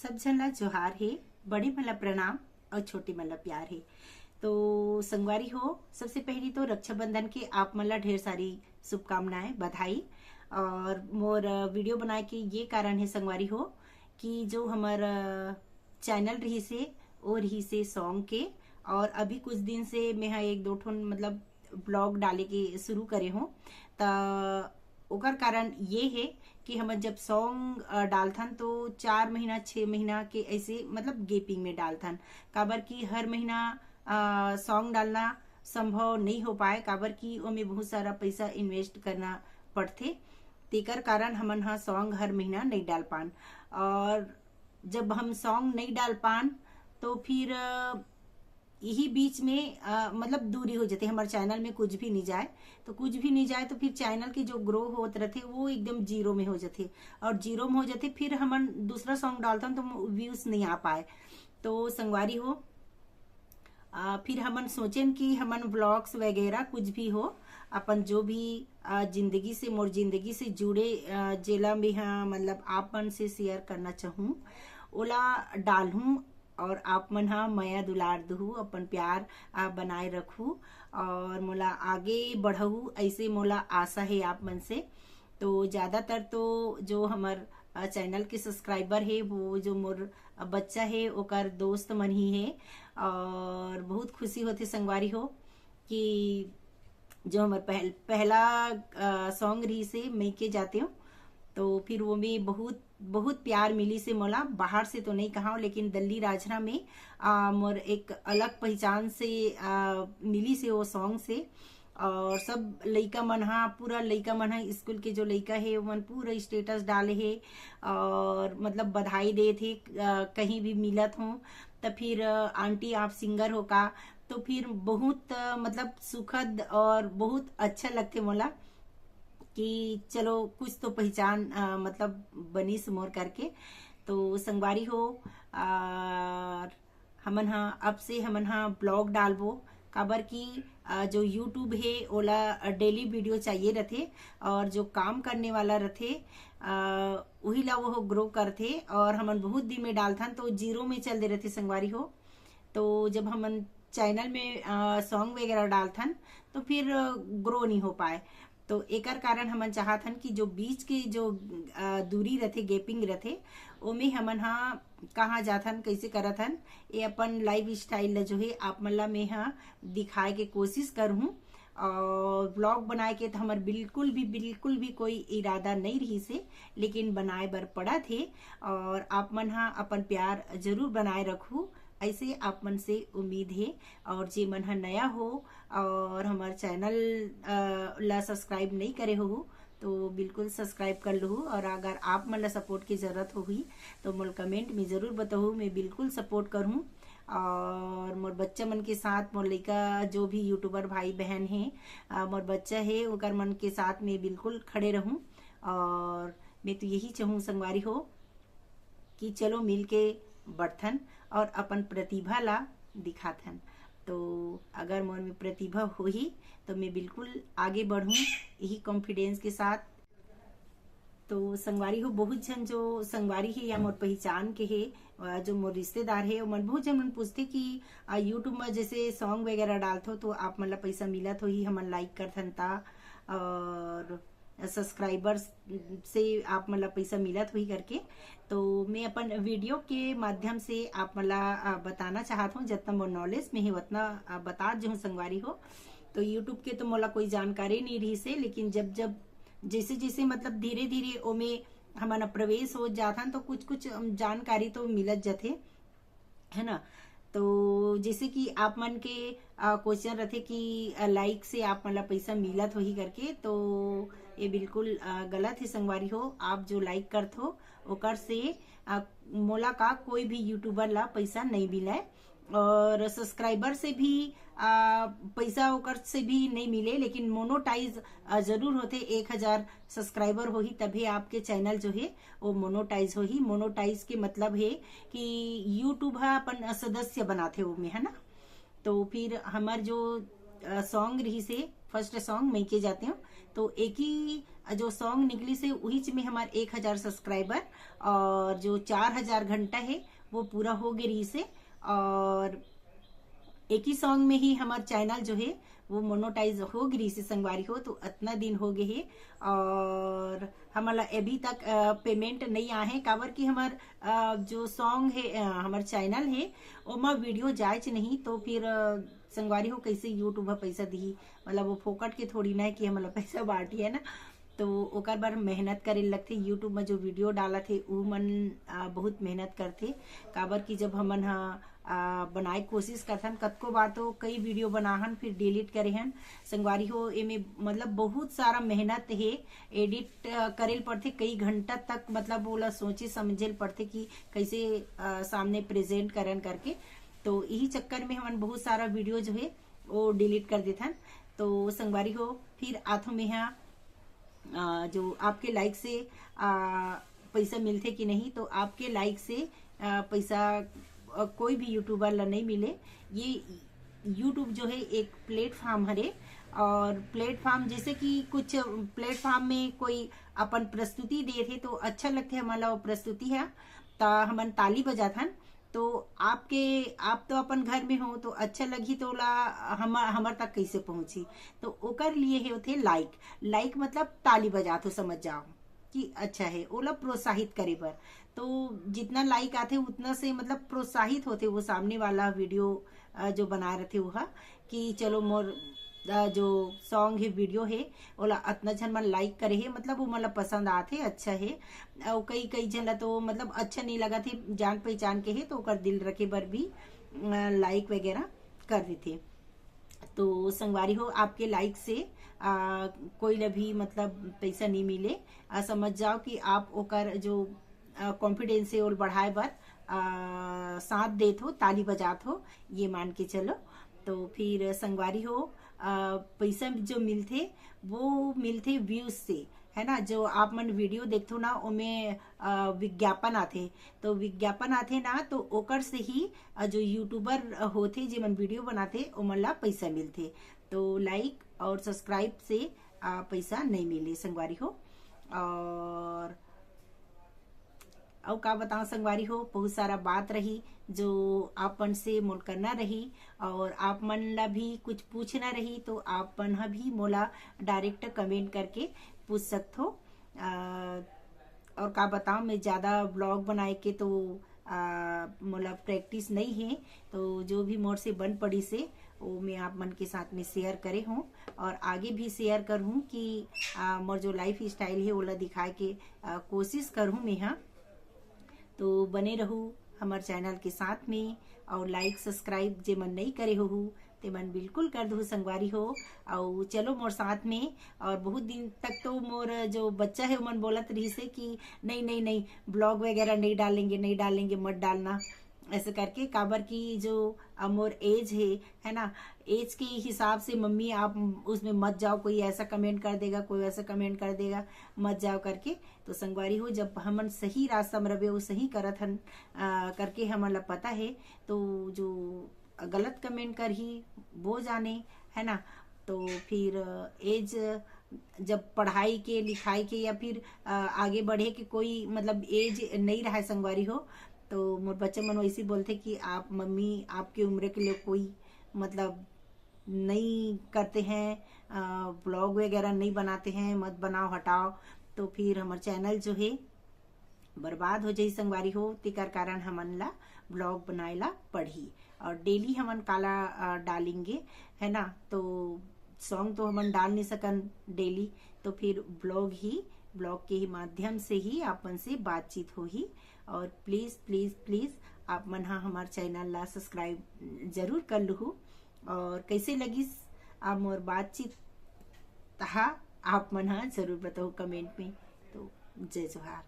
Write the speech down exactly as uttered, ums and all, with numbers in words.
सब झन ला जोहार हे, बड़े मन ला प्रणाम और छोटे मन ला प्यार हे। तो संगवारी हो, सबसे पहली तो रक्षाबंधन के आप मन ला ढेर सारी शुभकामनाएं, बधाई। और मोर वीडियो बनाए के ये कारण है संगवारी हो कि जो हमर चैनल रही से, वो रही से सॉन्ग के, और अभी कुछ दिन से मैं हा एक दो ठोन मतलब ब्लॉग डाले के शुरू करे हूँ। त ओकर कारण ये है कि हम जब सॉन्ग डालथन तो चार महीना छः महीना के ऐसे मतलब गैपिंग में डालथन, काबर कि हर महीना सॉन्ग डालना संभव नहीं हो पाए, काबर कि ओमे बहुत सारा पैसा इन्वेस्ट करना पड़थे। तेकर कारण हमन हा सॉन्ग हर महीना नहीं डाल पान। और जब हम सॉन्ग नहीं डाल पान तो फिर यही बीच में आ, मतलब दूरी हो जाते, हमारे चैनल में कुछ भी नहीं जाए। तो कुछ भी नहीं जाए तो फिर चैनल की जो ग्रो होत रहते वो एकदम जीरो में हो जाते, और जीरो में हो जाते फिर हमन दूसरा सॉन्ग डालथन तो व्यूज नहीं आ पाए। तो संगवारी हो, आ, फिर हमन सोचेन कि हमन व्लॉग्स वगैरह कुछ भी हो, अपन जो भी आ, जिंदगी से, मोर जिंदगी से जुड़े आ, जेला मैं हा मतलब आप मन से शेयर करना चाहूँ, ओला डालहूँ। और आप मन हा मया दुलार दुहू, अपन प्यार आ, बनाए रखू और मोला आगे बढ़ाऊ, ऐसे मोला आशा है आप मन से। तो ज़्यादातर तो जो हमर चैनल के सब्सक्राइबर है, वो जो मोर बच्चा है, ओकर दोस्त मन ही है। और बहुत खुशी होती संगवारी हो कि जो हमर पहल, पहला सॉन्ग रही से मइके जाते हो, तो फिर वो में बहुत बहुत प्यार मिली से मोला। बाहर से तो नहीं कहा, लेकिन दल्ली राजरा में आ, मोर एक अलग पहचान से आ, मिली से वो सॉन्ग से। और सब लइका मन हा, पूरा लइका मन हा, स्कूल के जो लइका है, वो मन पूरा स्टेटस डाले है और मतलब बधाई देत है। आ, कहीं भी मिलत हूँ तो फिर आ, आंटी आप सिंगर हो का, तो फिर बहुत आ, मतलब सुखद और बहुत अच्छा लगते मोला कि चलो कुछ तो पहचान आ, मतलब बनिस मोर करके। तो संगवारी हो, आ, हमन हा अब से हमन हा ब्लॉग डालबो, काबर कि आ, जो यूट्यूब है ओला डेली वीडियो चाहिए रथे, और जो काम करने वाला रथे आ, उही ला वो ग्रो करथे। और हमन बहुत दिन में डालथन तो जीरो में चल दे रथे संगवारी हो। तो जब हमन चैनल में सॉन्ग वगैरह डालथन तो फिर ग्रो नहीं हो पाए। तो एकर कारण हमन चाहत हन कि जो बीच के जो आ, दूरी रथे, गैपिंग रथे, ओमे हमन हा कहाँ जाथन, कैसे करत हन, ये अपन लाइफ स्टाइल ला जो है आप मन ला मैं हा दिखाए के कोशिश करहूँ। और ब्लॉग बनाए के तो हमर बिल्कुल भी, बिल्कुल भी कोई इरादा नहीं रही से, लेकिन बनाए बर पड़त हे। और आप मन हा अपन प्यार जरूर बनाए रखू, ऐसे आप मन से उम्मीद है। और जे मन हा नया हो और हमर चैनल अ, ला सब्सक्राइब नहीं करे हो, तो बिल्कुल सब्सक्राइब कर लहू। और अगर आप मन ला सपोर्ट की जरूरत होही तो मोल कमेंट में जरूर बताहू, मैं बिल्कुल सपोर्ट करहूँ। और मोर बच्चा मन के साथ, मोर लइका जो भी यूट्यूबर भाई बहन हैं, अ, मोर बच्चा है, ओकर मन के साथ मैं बिल्कुल खड़े रहूँ। और मैं तो यही चाहूँ संगवारी हो कि चलो मिल के बढ़थन और अपन प्रतिभा ला दिखाथन। तो अगर मोर में प्रतिभा होही तो मैं बिल्कुल आगे बढ़ूँ यही कॉन्फिडेंस के साथ। तो संगवारी हो, बहुत झन जो संगवारी है या मोर पहचान के है, अ, जो मोर रिश्तेदार है, ओमन बहुत झन मन पूछते कि अ, यूट्यूब में जैसे सॉन्ग वगैरह डालथो तो आप मन ला पैसा मिलत होही, हमन लाइक करथन ता, और सब्सक्राइबर्स से आप मन ला पैसा मिलत होही करके। तो मैं अपन वीडियो के माध्यम से आप मन ला अ, बताना चाहत हूँ, जितना मोर नॉलेज में है उतना अ, बता जो हूँ संगवारी हो। तो यूट्यूब के तो मोला कोई जानकारी नहीं रही से, लेकिन जब जब जैसे जैसे मतलब धीरे धीरे ओमे हमन प्रवेश हो जाथन तो कुछ कुछ अम, जानकारी तो मिलत जथे, है ना। तो जैसे कि आप मन के क्वेश्चन रहते कि लाइक से आप मन ला पैसा मिलत होही करके, तो ये बिल्कुल अ, गलत है संगवारी हो। आप जो लाइक करथो ओकर से अ, मोला का कोई भी यूट्यूबर ला पैसा नहीं मिले, और सब्सक्राइबर से भी आ, पैसा ओकर से भी नहीं मिले, लेकिन मोनोटाइज आ, जरूर होते। एक हजार सब्सक्राइबर होही तभी आपके चैनल जो है वो मोनोटाइज होही। मोनोटाइज के मतलब है कि यूट्यूब हा अपन सदस्य बनाथे ओमे, है ना। तो फिर हमर जो सॉन्ग रही से, फर्स्ट सॉन्ग मइके जाते हो, तो एक ही जो सॉन्ग निकलिस हे उहीच में हमर एक हजार सब्सक्राइबर और जो चार हजार घंटा हे वो पूरा हो गे रहिस हे। और एक ही सॉन्ग में ही हमर चैनल जो हे वो मोनेटाइज हो गे रहिस हे संगवारी हो। तो अतना दिन हो गे हे और हमन ला अभी तक पेमेंट नहीं आए हे, काबर कि हमर जो सॉन्ग हे, हमर चैनल हे, ओमा वीडियो जायच नहीं, तो फिर संगवारी हो कैसे यूट्यूब ह पैसा दिही? मतलब वो फोकट के थोड़ी ना है कि हमन ला पैसा बांटी, है ना। तो ओकर बर मेहनत करे लगथे। यूट्यूब में जो वीडियो डालत हे उ मन बहुत मेहनत करथे, काबर कि जब हमन ह बनाए कोशिश करथन, कतको बार तो कई वीडियो बनाहन फिर डिलीट करे हन। संगवारी हो, एमे मतलब बहुत सारा मेहनत हे, एडिट करे ल पड़थे कई घंटा तक, मतलब ओला सोचे समझे ल पड़थे कि कैसे सामने प्रेजेंट करन करके। तो यही चक्कर में हमन बहुत सारा वीडियो जो है वो डिलीट कर देथन। तो संगवारी हो, फिर आथो में हा जो आपके लाइक से आ, पैसा मिलथे कि नहीं, तो आपके लाइक से आ, पैसा आ, कोई भी यूट्यूबर ला नहीं मिले। ये यूट्यूब जो है एक प्लेटफॉर्म हरे, और प्लेटफॉर्म जैसे कि कुछ प्लेटफॉर्म में कोई अपन प्रस्तुति दे थे तो अच्छा लगथे हमन ला वो प्रस्तुति है, त हमन ताली बजाथन। तो आपके आप तो अपन घर में हो तो अच्छा लगही, तो ओला हम हमर तक कैसे पहुंची? तो ओकर लिए हे होथे लाइक। लाइक मतलब ताली बजात हो, समझ जाओ कि अच्छा है, ओला प्रोत्साहित करे बर। तो जितना लाइक आथे उतना से मतलब प्रोत्साहित होथे वो सामने वाला वीडियो जो बना रहे थे वह कि चलो मोर जो सॉन्ग हे, वीडियो हे, ओला अतना झन मन लाइक करे हे, मतलब वो मन ला पसंद आथे, अच्छा हे। और कई कई झन ला तो मतलब अच्छा नहीं लगा थे, जान पहचान के हे तो ओकर दिल रखे बर भी लाइक वगैरह कर देथे। तो संगवारी हो, आपके लाइक से आ, कोई ला भी मतलब पैसा नहीं मिले। आ, समझ जाओ कि आप ओकर जो कॉन्फिडेंस हे ओल बढ़ाए बर आ, साथ देत हो, ताली बजात हो, ये मान के चलो। तो फिर संगवारी हो, आ, पैसा जो मिलथे वो मिलथे व्यूज से, है ना। जो आप मन वीडियो देखथो ना, ओमे आ, विज्ञापन आथे, तो विज्ञापन आथे ना, तो ओकर से ही आ, जो यूट्यूबर होथे, जेमन वीडियो बनाथे, ओमन ला पैसा मिलथे। तो लाइक और सब्सक्राइब से आ, पैसा नहीं मिले संगवारी हो। और अउ का बताओ संगवारी हो, बहुत सारा बात रही जो आप मन से मोर करना रही, और आप मन ला भी कुछ पूछना रही तो आप मन ह भी मोला डायरेक्ट कमेंट करके पूछ सकथो। आ, और का बताओ, मैं ज़्यादा ब्लॉग बनाए के तो आ, मोला प्रैक्टिस नहीं है, तो जो भी मोर से बन पड़ी से वो मैं आप मन के साथ में शेयर करे हूँ और आगे भी शेयर करहूँ कि आ, मोर जो लाइफ स्टाइल है ओला दिखाए के आ, कोशिश करहूँ मैं। हाँ, तो बने रहू हमार चैनल के साथ में और लाइक सब्सक्राइब जे मन नहीं करे हो ते मन बिल्कुल कर दू संगवारी हो। और चलो मोर साथ में। और बहुत दिन तक तो मोर जो बच्चा है ओमन बोलत रही से कि नहीं नहीं नहीं, ब्लॉग वगैरह नहीं डालेंगे, नहीं डालेंगे, मत डालना, ऐसे करके। काबर की जो मोर एज है, है ना, एज के हिसाब से मम्मी आप उसमें मत जाओ, कोई ऐसा कमेंट कर देगा, कोई वैसा कमेंट कर देगा, मत जाओ करके। तो संगवारी हो, जब हमन सही रास्ता में रहे, वो सही करत हन आ, करके हमन ला पता है, तो जो गलत कमेंट करही वो जाने, है ना। तो फिर एज जब पढ़ाई के, लिखाई के या फिर आ, आगे बढ़े के कोई मतलब एज नहीं रहा है संगवारी हो, तो मोर बच्चा मन वैसे बोलते कि आप मम्मी, आपके उम्र के लिए कोई मतलब नहीं करते हैं, ब्लॉग वगैरह नहीं बनाते हैं, मत बनाओ, हटाओ। तो फिर हमार चैनल जो है बर्बाद हो जाही संगवारी हो, तेकर कारण हमन ला ब्लॉग बनाए ला पड़ही। और डेली हमन काला डालेंगे, है ना, तो सॉन्ग तो हमन डाल नहीं सकन डेली, तो फिर ब्लॉग ही, ब्लॉग के ही माध्यम से ही आपन से बातचीत होही। और प्लीज प्लीज प्लीज आप मन हा हमार चैनल ला सब्सक्राइब जरूर कर लुहू। और कैसे लगिस आ मोर बातचीत, तहा आप मन हा जरूर बताओ कमेंट में। तो जय जोहार।